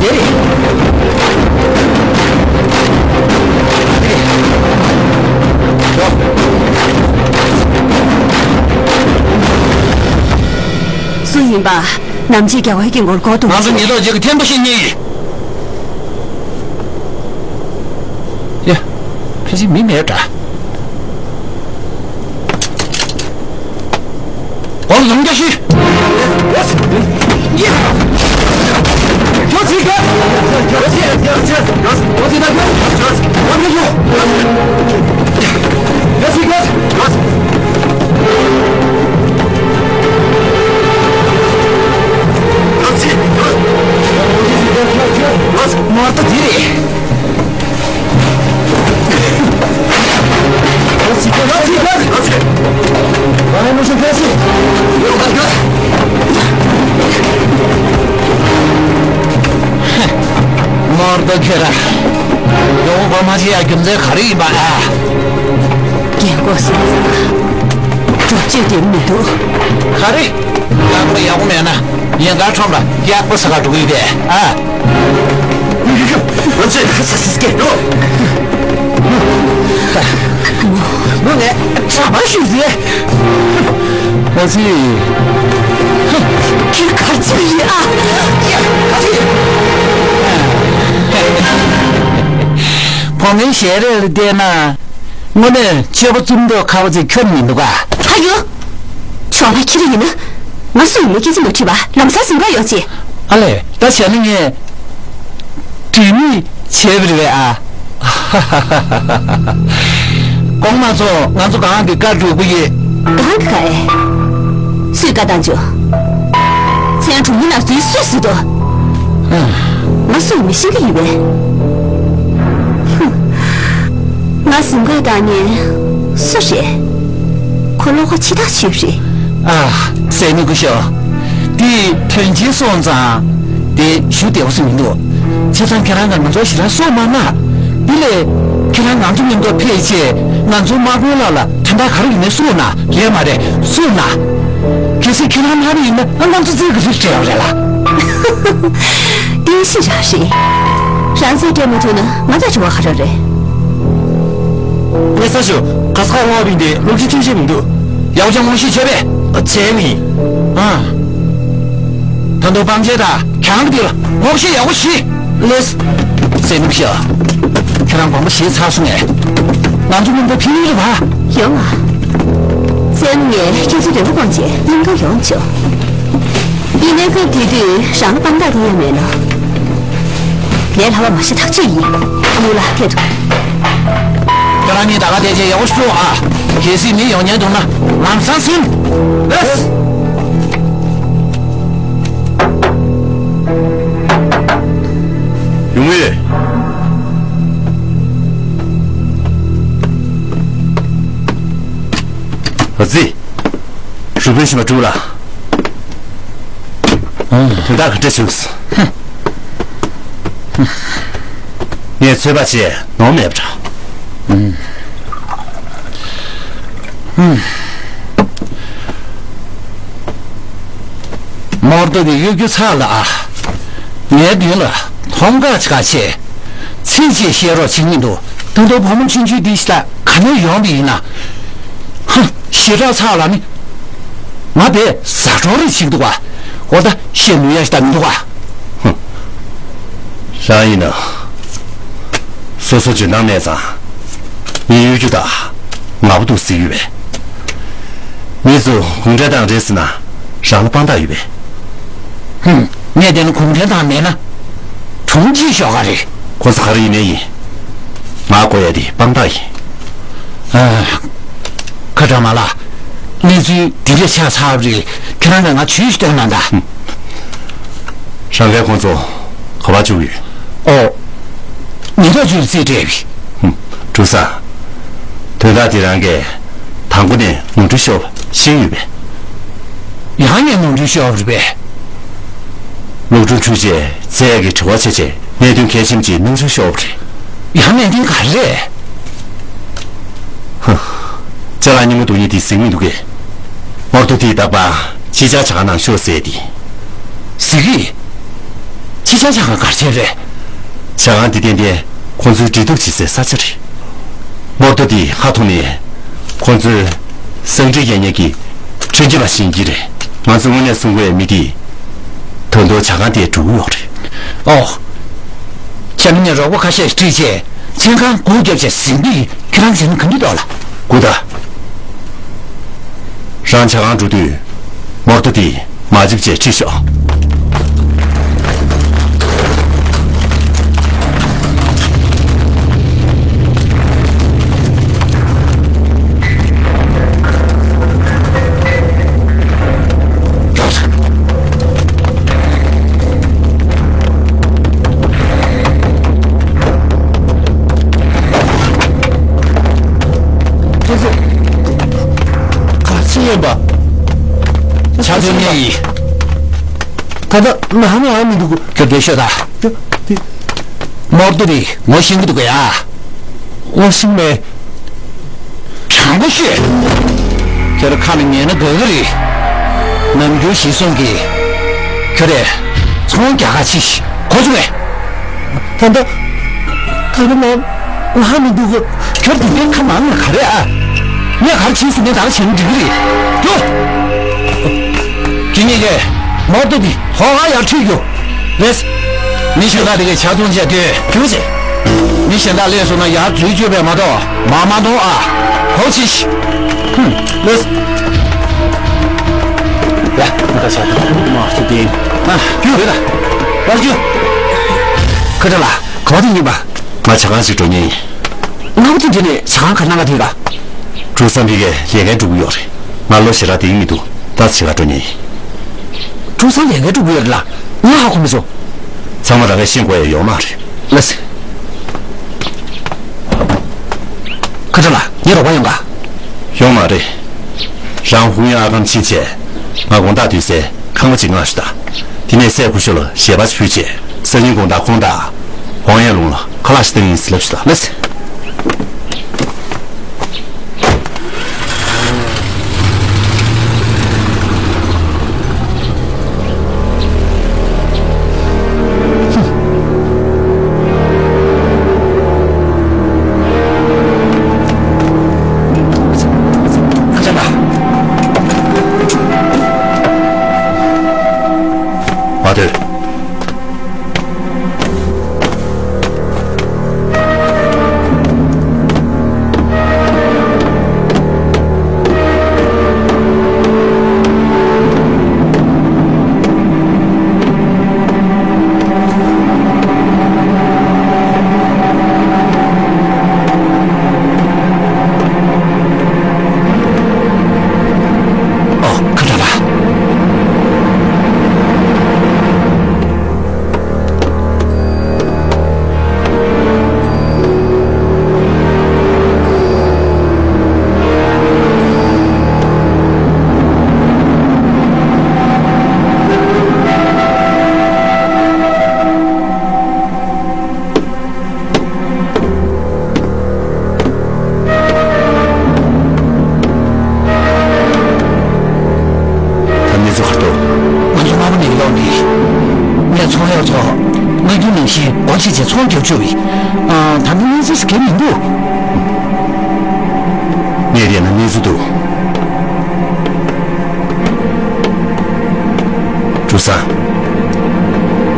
དེ་རེད། སུ་ཡིན་པ། ནམ་ཕྱེད་རྒྱལ་བའི་དཀྱིལ་འཁོར་སྒོ་རྡུང་ང་ཚོ་ཉེན་རྟོག་ཅིག་གིས་ཐེམ་པ་ཞིག་རྙེད་ཡོད། ཡ། ཕལ་ཆེར་མི་མེད་འདྲ། འོ་ལུང་རྒྱ་ཤི། ཡ། མོར་དོ་ཁྱོད་ར། ཡོང་བ་མ་བྱེད་ཡ་རྒྱུ་མཚན་ག་རེ་ཡིན་པ་ཨ། རྒན་གོག་སེམས་ཙམ། གྲོགས་བྱེད་དེ་མི་འདུག་ག་རེ། ཡག་པོ་ཡག་པོ་མེད་ན་ཡིན་ག་ཁྲོམ་ལ་ཡག་པོ་ས་ག་འགྲོ་གི་ཡོད་པས་ཨ། ཡོ་ཡོ་ཡོ། ང་ཚོས་ཁ་ས་སིས་ཀེ་ཡོ། མོ་ངས་གྲྭ་པ་ཞུ་ཟེར། ང་ཚོས། ཁྱོད་ག་ཚོད་ཡིན་ཨ། ཡ་ག་ཚོད་ཡིན། བུ་མོའི་ཞལ་རས་ལ་བལྟས་ན། དངོས་གནས་སྤྱོད་པ་རྩུབ་མདོག་ཁ་པོ་ཚོས་ཁྱོན་མི་འདུག་ག་ཧ་ཡོ། ཁྱོད་ལ་ཁྱི་རེ་ཡིན་ན། ང་སུ་ཡིན་མིན་སྐད་ཆ་མ་དྲིས་པ་ལམ་སང་གཟིམ་ག་ཡོང་ཅིག་ཨ་ལས་ད་བྱས་ན་ངས། དྲི་མི་བྱས་པ་རེད་པས་ཨ། གོང་མ་ཚོ་ང་ཚོ་གང་གི་བཀའ་སྒྲུབ་ཀྱི་ཡོད། གང་གི་བཀའ་ཨེ། སུས་བཀའ་བཏང་བྱུང་། མཚན་དྲུང་མི་ནག་ཚོས་སུས་ཟེར་དོ། ང་སུ་ཡིན་མིན་ཤེས་ཀྱི་ཡོད་པས། ཧུམ། ང་གཟིམ་ག་བཏང་ནས་སུ་རེད། ཁོ་བློ་ཁོག་ཆེ་ཐག་ཆོད་རེད། ཨ། སྲས་མོ་སྐུ་ཞབས། འདི་དོན་ཆེན་སོང་ཙང་། དེ་ཞུ་བདེ་པོ་ཞིག་མི་འདུག་བྱས་ཙང་ཁྱེད་རང་གིས་ང་ཚོ་ཞེ་དྲག་སོ་མ་གནང་། འདི་ལས་ཁྱེད་རང་ང་ཚོ་མཉམ་དུ་ཕེབས་རྗེས་ང་ཚོ་དམག་དཔོན་ལགས་ལ་དོན་དག་ག་རེ་ཡིན་ནའི་གསུངས་ན་རེད་མ་རེད་གསུངས་ན། གལ་སྲིད་ཁྱེད་རང་མ་རེད་ཡིན་ན་ཨ་ང་ཚོ་རྩེད་གི་རིགས་བྲལ་བ་རེད་ལ། བསྟན་བཤིག་རང་རེད། རང་རྩེད་སྤྲད་མ་ཐུབ་ན་ང་དང་འབྲེལ་བ་ག་རེ་རེད། ལགས་སོ་ཞུ། ག་ས་ག་དབང་བ་བིན་ཏེ་ལོག་ཅི་ཐུན་བཞེས་མི་འདུག་ཡག་པོ་ཅང་དབང་ཤེད་བྱས་པས། བྱས་མི། ཨ། ད་དུང་སྤང་བྱེད་དང་གྱང་འདི་ལ་ངོ་ཤེས་ཡག་པོ་ཞིག་ལགས། སྲས་མོ་ཤ། ཁྱེད་རང་དགོངས་པ་བཞེས་ཚར་སོང་ངས། ང་ཚོ་མཉམ་དུ་ཕེབས་ཡིན་རེད་པ། ཡོང་ང་། སྲས་མོ་ངས་ཁྱེད་ཚོ་རེ་བ་སྐོང་བྱས་མཉམ་དུ་ཡོང་ཆོག་ཡིན་ནའི་སྐབས་དེ་དུས་རང་ལ་དཔང་རྟགས་དེ་ཡང་མེད་ནོ། ལས་སླ་བ་མ་ཤེས་ཐག་ཆོད་ཡིན། ཨ་མོ་ལགས་ཕེབས་འདུག་ཁྱེད་རང་གཉིས་ད་ག་བསྡད་བྱས་ཡག་པོ་ཞིག་འགྲོ་ཨ། གལ་སྲིད་མི་ཡོང་ཉེན་འདུག་ན་ལམ་སང་ཟིན། ལགས། ཡོང་ངེས། ཨ་ཙི། རུ་དཔོན་ཞིག་མ་བཀྲུག་ལ། དོན་དག་ག་འདྲ་བྱུང་སོང་། ངས་ཚོད་དཔག་བྱས་ནོར་མེད་པ་འདྲ། མོར་དོ་གི་གཡོ་སྒྱུ་ཚར་ལ་ཨ། ངའི་མདུན་ལ་མཐོང་ག་ཆ་ག་བྱས། ཚིག་གཅིག་བཤད་རོགས་བྱེད་ཀྱི་འདུག་ད་དུང་བུ་མོ་ཆུང་ཆུང་འདི་ཞིག་ལ་ག་ནས་ཡོང་བ་ཡིན་ན། ཧ། ཞེ་དྲག་ཚ་ལ་ནི། ང་དཔེ་ཟ་འཕྲོག་རེ་བྱེད་ཀྱི་འདུག་ག་འོ་ད་བཤད་ནུས་ཡ་ཞིག་ད་མི་འདུག་ག་ཧུམ། རང་ཡིན་ན། སོ་སོ་འཇོན་ཐང་མེད་ཙང་། མི་གཡོ་སྒྱུ་དང་ང་པོ་འདུག་ཟེར་གྱི་ཡོད་པས། མི་ཚོ་གུང་ཁྲན་ཏང་རེད་ཟེར་ན་རང་ལ་དཔང་རྟགས་ཡོད་པས། ཧུམ། ངས་བལྟས་ན་གུང་ཁྲན་ཏང་མེད་ན། གྲོང་ཁྱེར་ཤོག་ག་རེད། ཁོ་ཚོ་ག་རེ་ཡིན་ནའི་ཡིན། ང་དགོས་ཡ་དེ་དཔང་རྟགས་ཡིན། ཨ། ཁ་དྲག་མ་ལགས། གནས་ཚུལ་འདི་འདྲ་ཆགས་ཚར་བ་རེད། ཁྱེད་རང་གིས་ང་ཇུས་ཤིག་སྟོན་གནང་དང་། ཧུམ། རང་གིས་ཁོང་ཚོ་ག་པར་བཅུག་ཡོད། ཨོ། ཉེན་རྟོག་ཅུས་ལ་རྩིས་སྤྲད་པས། ཧུམ། འབྲུག་སར། དོན་དག་འདི་རང་གིས་དང་པོ་ནས་ནོར་འཁྲུལ་ཤོར་བ་ཤེས་ཡོད་པས། ཡང་ནས་ནོར་འཁྲུལ་ཤོར་བ་རེད་པས། ལོག་སྒྲུབ་འཁྲུལ་ཆས་བཙལ་ཡག་གི་དྲི་བ་བྱས་རྗེས་གནད་དོན་གལ་ཆེན་གྱི་སྣང་ཚུལ་ཤོར་བ་རེད། ཡང་གནད་དོན་ག་རེ་རེད། ཧ། ཅ་ལག་སྙིང་པོ་འདུག་ཉིད་དེ་གཟིགས་མི་འདུག་གས། མོར་དོ་དེས་རྟག་པར་ཅི་ཆ་ཇ་ཁང་ནང་ཤོག་ཟེར་ཏེ། གཟིགས་གི། ཅི་ཆ་ཇ་ཁང་ག་རེ་བྱས་རེད། ཇ་ཁང་འདི་ཏན་ཏན་ཁོང་ཚོའི་འབྲེལ་གཏུག་བྱེད་སའི་ས་ཆ་རེད། མོར་དོ་དེས་ཧ་མཐོང་ནས། ཁོང་ཚོས་གསང་འཕྲིན་རྒྱག་མཁན་གྱི་ཁྲིམས་ཁང་ལ་ཞེན་གྱི་རེད། ང་ཚོས་དངོས་གནས་གསུང་དགོས་པའི་མི་དེ། ད་དུང་ཇ་ཁང་དེར་འགྲོ་གི་ཡོད་རེད། ཨོ། བྱས་ན་ངས་རོགས་པ་ཁ་ཤས་ཤིག་ཁྲིད་བྱས། མཚན་གང་སྒུག་རྒྱབ་བྱས་ཟིན་གྱི། ཁྱེད་རང་བྱས་ན་ག་འདྲ་འདུག་ལགས། སྒུག་ད། རང་ཇ་ཁང་འགྲོ་དུས། མོར་དོ་དེ་མ་བརྗེད་བྱས་ཁྲིད་ཤོག་ཆ་ཚང་ཉན་ཡིན། ད་ལྟ་ནང་ལ་མི་འདུག་ཁྱོད་སྐད་ཤོད་ད། དེ་དེ། མོར་ཏོ་དེ་ངོ་ཤེས་ཀྱི་འདུག་ག་ཡ། ངོ་ཤེས་མེད། དྲང་པོ་ཤོད། ཁྱོད་རང་ཁ་ནས་ཉན་ན་དགའ་གི་རེད། ནམ་རྒྱུན་ཞིག་སོང་གི། ཁྱོད་རེད། ཚོང་རྒྱག་ག་ཕྱིན་ཤིག་གོ་སོང་ངས། ད་ལྟ། ད་ལྟ་མ། ང་མི་འདུག་གི། ཁྱོད་དེ་འདྲའི་ཁ་མང་ན་ག་རེ་ཨ། ངས་ག་རེ་བྱིན་སྲིད་ངས་ད་ག་བྱས་ན་འགྲིག་གི་རེད། འགྲོ། ཁྱེད་གཉིས་ཀས་མོ་ཏོ་དེ་ཐོག་ཁར་ཡར་ཁྲིད་རྒྱུ། ལེས། མི་གཞན་དག་དེ་གའི་ཆ་ཚང་བྱས་ཏེ། རྒྱུ་ཆེ། མི་གཞན་དག་སླེབས་སོང་ན་ཡར་འཛུལ་བཅུག་པས་མ་གཏོགས་མ་མ་གཏོང་ཨ། གོ་ཆི་ཤི། ཧུམ། ལེས། ཡ། ཁ་ཤ་ཏུ་མ་ཤི་ཏེ། ཨ། རྒྱུ་རེད་ད། རྒྱུ། ཁ་ཏ་ལ་གོ་དེ་ཡིན་པ། ང་ཇ་ཁང་ཞིག་འགྲོ་མཁན་ཡིན། ང་བུ་དེ་འདྲ་ནས་ཇ་ཁང་ག་ན་ག་དེ་ག་ཀྲུའུ་སང་ཕི་གའི་ལས་འགན་སྒྲུབ་ཀྱི་ཡོད་རེད། ང་ལོ་ཞེ་དྲག་དེ་ཡིན་མི་འདུག་ད་ཞེ་དྲག་འགྲོ་མཁན་ཡིན། ཀྲུའུ་སང་ལས་འགན་སྒྲུབ་ཀྱི་ཡོད་རེད་ལ། ང་ཧ་གོ་མི་སོང་། ཚང་མ་རང་གིས་ཤེས་དགོས་ཡ་ཡོད་མ་རེད། ལགས་སེ། ཁ་ཏ་ལ་ངའི་རོགས་པ་ཡོང་ག་ཡོང་མ་རེད། རང་ཧུང་ཡ་ཨ་ཁམ་ཕྱིན་བྱས། ང་དགོང་དག་དུས་སའི་ཁང་པ་ཅིག་མངགས་ཞུ་དང་། དེ་ནས་སྲས་སྐུ་ཞབས་ལ་ཞལ་པར་ཅིག་ཕུལ་བྱས། སང་ཉིན་དགོང་དག་ཁོང་དང་ཝང་ཡ་ལུང་ལ་ཁ་ལག་ཞིག་བཏང་ཡིན་ཟེར་ལབ་ཞུ་དང་། ལགས་སེ། མ་སྡོད། ཨོ། ཁ་ཏ་ལ། ད་གནས་ཚུལ་ག་རེ་འདུག་ང་ཚོ་དམག་མི་ནས་ཡོང་ནི། ངས་ཚོང་གཡོག་ཚོ་སྔ་འགྱུར་ནང་བཞིན་སྒོ་ཕྱེ་བྱས་ཚོང་རྒྱག་བཅུག་པས། ཨ། ད་ནི་གནས་ཚུལ་གང་ཡང་མི་འདུག་ངས་བལྟས་ན་གནས་ཚུལ་འདུག་ཀྲུའུ་སང་།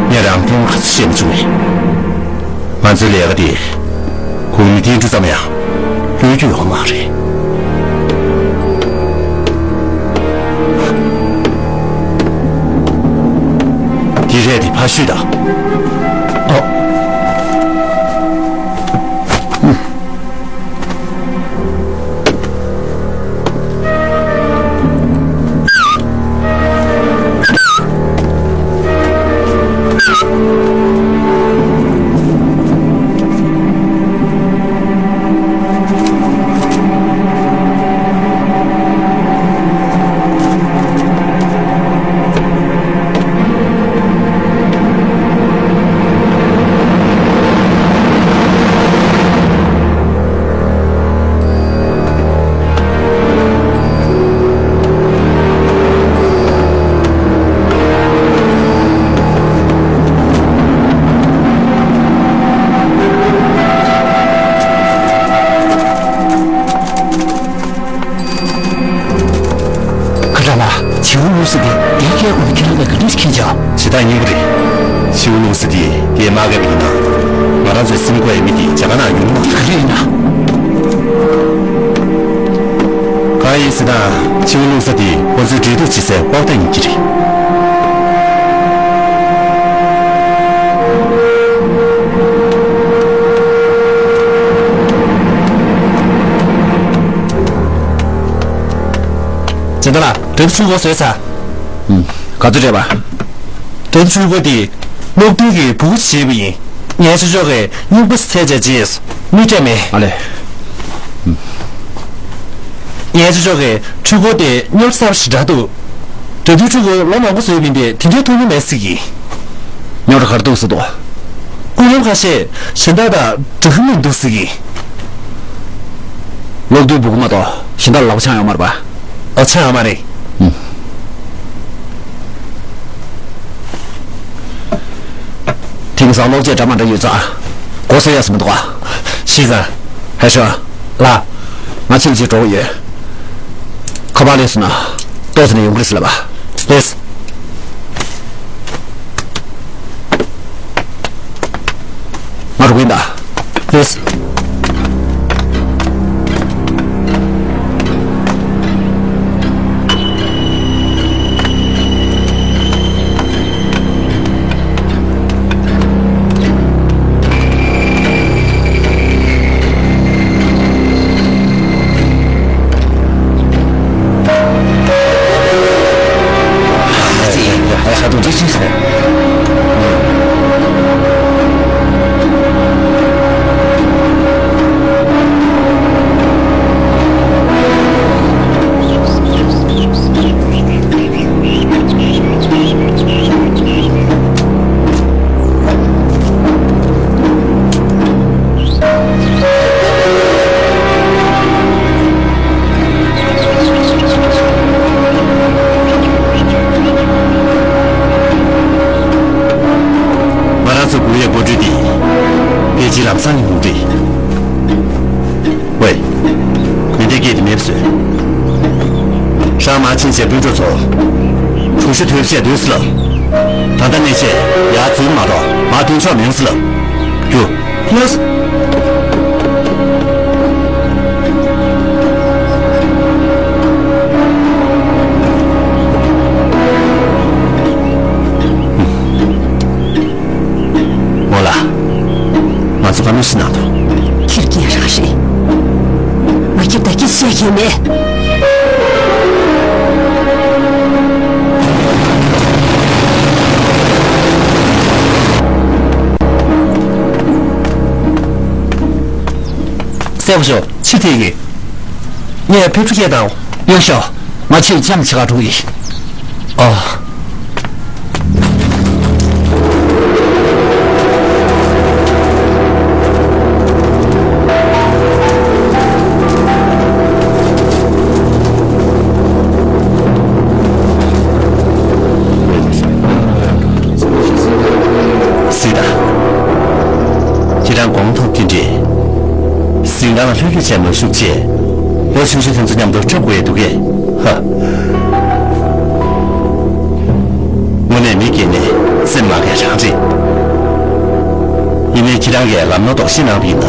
ངས་རང་སྐྱོན་ག་ཚོད་བཤད་མི་བྱུང་བས། ང་ཚོའི་ལས་ཀ་དེ། གོང་མའི་བསྟན་འགྲོ་ཙམ་ཡང་ལྷོད་རྒྱུ་ཡོད་མ་རེད། དེ་རེད་དེ་ཕར་ཤོད་དང་། ཨོ། ཁ་ཏ་ལ། བྱིའུ་ལུག་ས་དེ་དེའི་སྐད་ཁོ་ན་ཁྱེད་རང་ལ་ག་འདྲ་ཞིག་མཁྱེན་བྱ། བྱེད་སྟངས་གཉིས་ཀ་རེད། བྱིའུ་ལུག་ས་དེ་དེའི་དམག་སྐད་པ་ཡིན་ན། ང་རང་ཚོའི་སེམས་ཁོག་ཡི་མི་དེ་རྒྱ་གར་ནང་ཡོང་མ་རེད། ག་རེ་ཡིན་ན། གང་ཡིན་ཟེར་ན། བྱིའུ་ལུག་ས་དེ་ཁོ་ཚོའི་འབྲེལ་གཏུག་བྱེད་སའི་ལྐོག་ཟླ་ཡིན་གྱི་རེད། ཇི་ལྟར་ལ་གྲུབ་ཆུ་བོ་བཟོས་ཚར། ཨུམ། ག་ཚོད་རེད་པ། གྲུབ་ཆུ་བོ་དེ་སློབ་སྟོན་གྱི་བུ་གུ་བྱས་པ་ཡིན། ངའི་ཆོས་ཕྱོགས་ཀྱི་སྨྱུག་པ་ཚད་བྱས་རྗེས་མི་སྤྲད་མེད། ཨ་ལས། ངའི་ཆོས་ཕྱོགས་ཀྱི་ཕྲུ་གུ་དེ་སྨྱོ་རྩ་ཞེ་དྲག་འདུག་ལས་དུས་ཕྲུ་གུ་ལོ་མང་པོ་བཟོས་པ་ཡིན་པས་དེ་འདྲའི་མཐོང་མྱོང་མེད་ཟེར་གི། ཉོ་ར་གར་འདུག་ཟེར་འདུག་སྐུ་ངོ་ཁ་ཤས་གཞན་དག་དང་འདྲ་གི་མི་འདུག་ཟེར་གི། གློག་རྡུལ་སྦུག་མ་གཏོགས་གཞན་དག་ལ་ལག་པ་འཆང་ཡོད་མ་རེད་པ། ཨ་འཆང་ཡོད་མ་རེད། ཨུམ། དེང་སང་གློག་ཆས་འདྲ་མ་འདྲ་ཡོད་ཙང་གོ་ས་ཡག་ས་མི་འདུག་ག་ཤི་ཙང་། ཧེ་ཤོ། ལགས། ང་ཕྱིར་ཅིག་འགྲོ་གི་ཡོད། ཁ་པར་སླེབས་སོང་ན། ཏོག་ཙམ་ནས་ཡོང་གི་རེད་ཟེར་ལབ་པ། ལགས། ང་འགྲོ་གི་ཡིན་ད། ལགས། ང་རང་ཚོ་སྒུག་ཡས་འགོ་ཁྲིད་དེ་ཕལ་ཆེར་ལམ་སང་ཉིན་མོ་རེད། ཝེ། མི་འདི་སྐད་དེ་མེད་པ་བཟོས། ཧྲང་མ་ཕྱིན་བྱས་སྤུན་གྲོགས་ཚོ། གྲུ་བཞི་ཐོལ་བཤད་སྡོད་ཟེར་ལབ། ད་ལྟ་གནས་བཤད་ཡར་འཛུལ་མ་གཏོགས་མར་ཐོན་ཆོག་མེད་ཟེར་ལབ། རྒྱུ། ལགས། མོ་ལ། ང་ཚོ་བཀའ་མོལ་ཞིག་གནང་དང་། ཁྱེད་ཀྱིས་རང་རེད། ང་ཁྱེད་ད་སྐད་བཤད་ཀྱི་མེད། གསལ་པོ་ཤོག་ཕྱི་ཐེ་གི། ངས་ཕེབས་བསུ་སྐད་བཏང་། ཡག་ཤོག་ང་ཕྱིར་འཆམ་བྱེད་ག་འགྲོ་གི། ཨ། སྲིད་དང་། ཁྱེད་རང་གོང་ཐོག་དེ་འདྲས། གཟིམ་ཁང་ལ་ལྷོད་ལྷོད་བྱས་མ་བཞུགས་བྱས། ལོ་ཆུང་ཆུང་དེ་ཚོ་མཉམ་དུ་འཁྲབ་དགོས་ཡས་འདུག་གས། ཧ། དངོས་གནས་མི་སྒེར་ནས་སེམས་མ་དགའ་རང་རེད། ཡིན་ནའི་ཁྱེད་རང་གིས་ལམ་ནོར་དོགས་ཤེས་གནང་བ་ཡིན་ན།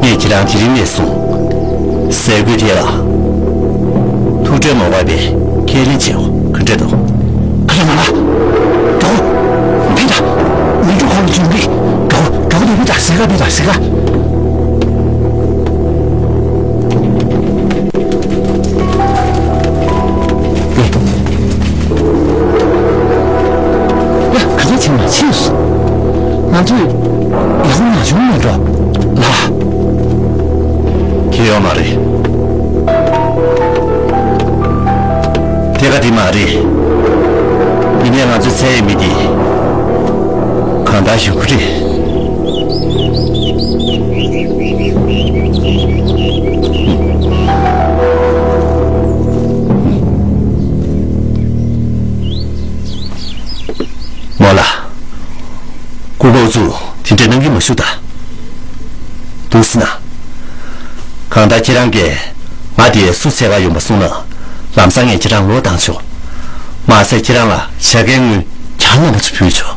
ངས་ཁྱེད་རང་དེ་རིང་ནས་བཟུང་། ཟས་གོས་དེ་ལ་ཐུགས་ཁྲལ་མ་དགོས་པའི་ཁས་ལེན་བྱེད་འོ། ག་འདྲ་འདུག་ཁ་ལ་མ་ལ། འགྲོ། འདི་འདྲ། མི་འགྲོ་ཁོང་ལ་བྱུང་གི། འགྲོ། འགྲོ་འདི་མི་དང་ཟེ་ག་མི་དང་ཟེ་ག་ཡ། ག་འདྲ་བྱས་ན་ཕྱིན་སོང་། ང་ཚོས་ཡག་པོ་མ་བྱུང་མེད་འགྲོ། ལ། ཁྱེད་ཡོད་མ་རེད། དེ་ག་དེ་མ་རེད། ཡིན་ནའི་ང་ཚོའི་ཚད་ཡོད་མི་དེ་གང་ལྟར་ཡོང་གི་རེད། མོ་ལ། སྐུ་ངོ་ཚོ་དེ་འདྲས་གནང་གི་མ་བཞུགས་ད། འདུག་སེ་ན། གང་ལྟར་ཁྱེད་རང་གིས་ང་དེ་སུ་འཚོལ་ག་ཡོང་པ་གསུངས་ན། ལམ་སང་ངས་ཁྱེད་རང་ལོག་བཏང་ཆོག་མ་ཟད་ཁྱེད་རང་ལ་བྱ་དགའི་དངུལ་གྱ་ནོམ་པ་ཅིག་ཕུལ་ཆོག་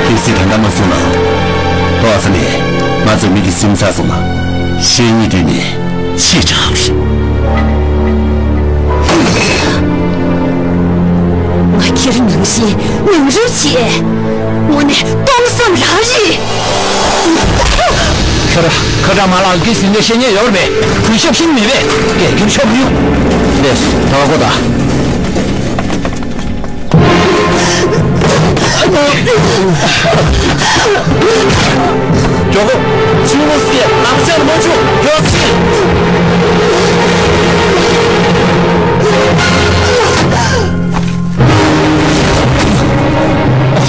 གལ་སྲིད་ད་ལྟ་མ་སོང་ན། ཏོག་ཙམ་ནས་ང་ཚོའི་མི་གི་སེམས་ཚ་སོང་ལ། ཤེས་ཉིད་དུས་ནས་ཆེས་དྲག་རེད། ང་ཁྱེད་རང་ནང་བཞིན་ནོར་འཁྲུལ་བྱེད། དངོས་གནས་སྟོང་བསམ་རང་རེད། ཁྱོད་ར་ཁ་གྲག་མ་ལག་གི་ཟིན་ནས་བཤད་ཉན་ཡོད་རེད་པས། གུས་ཞབས་ཤིག་མི་རེད། སྐད་སྒྱུར་ཆོག་མི་ཡོང་། ལས་སུ་ད་བ་གོ་ད། མགྱོགས་པོ། ཆུ་བོ་སྐྱེ་ནང་ཆར་མ་བྱུང་། མགྱོགས་ཤིག།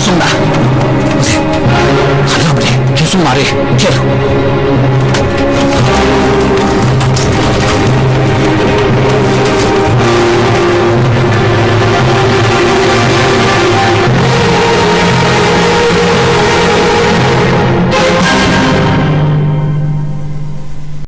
སོང་ན། ཁ་ཐག་མ་རེད། ཁྱེད་སོང་མ་རེད། ཁྱེད།